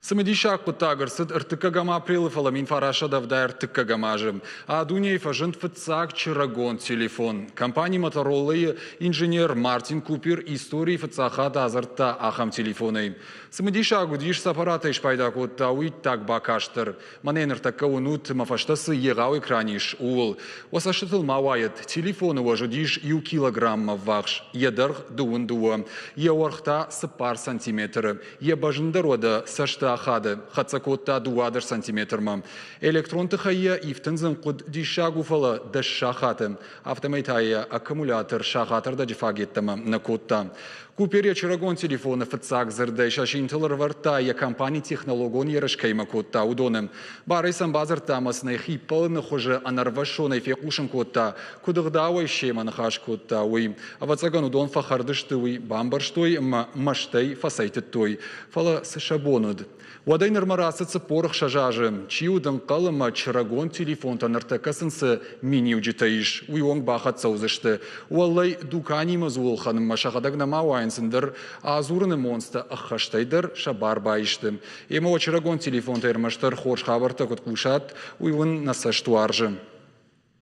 Цымыдисаг хъуыддаг ӕрцыд ӕртыккӕгӕм апрелы, фӕлӕ 1973 азы. А дунейы фӕзынд фыццаг чырӕгонд телефон. Компани Motorola-йы инженер Мартин Купер историйы фыццаг хатт адзырдта ахӕм телефонӕй. Цымыдисаг уыдис, цы аппаратӕй спайда кодта, уый иттӕг бакаст дӕр. Мӕнӕ ныртӕккӕ уынут, мӕ фӕстӕ цы егъау экран ис, ууыл. Уӕ цӕстытыл ма уайӕд, телефоны уӕз уыдис иу килограмммӕ ввахс, йӕ дӕргъ 22, йӕ уӕрх та 4 сантиметры. Йӕ бӕзн дӕр уӕдӕ цӕсты ахады, хӕццӕ кодта 12 сантиметрмӕ. Электрон тыхӕй йӕ ифтындзын хъуыд диссаг у, фӕлӕ 10 сахаты. Афтӕмӕй та йӕ аккумулятор сахатӕрдӕджы фаг йеддӕмӕ нӕ кодта. Купер йӕ чырӕгон телефоны фыццаг дзырдӕй сӕ синтыл ӕрывӕрдта, йӕ компани технологон ерыс кӕимӕ кодта, уыдоны. Барӕй сӕм бадзырдта ӕмӕ сын ӕй хиппӕлыны хуызы ӕнӕрвӕссонӕй фехъусын кодта, куыд ӕгъдауӕй семӕ ныхас кодта, уый. Ӕвӕццӕгӕн, уыдон фӕхӕрд сты, уый бамбӕрстой ӕмӕ мӕстӕй фӕцӕйтыдтой. Фӕлӕ цы сӕ бон уыд? Уӕдӕй нырмӕ рацыд 46 азы. Чи уыд ӕнхъӕл ӕмӕ чырӕгон телефонтӕ ныртӕккӕ сын цы миниуджытӕ ис, уый онг бахӕццӕ уыдзысты. Уӕллӕй, дуканимӕ дзул ӕлхӕнынмӕ сӕхӕдӕг нӕма уайынц, ӕндӕр адзурыны монцтӕ ӕххӕстӕй дӕр сӕ бар баисты. Ӕмӕ уӕ чырӕгон телефонтӕ ӕрмӕстдӕр хорз хабӕрттӕ куыд хъусат, уый уын нӕ цӕст уарзы.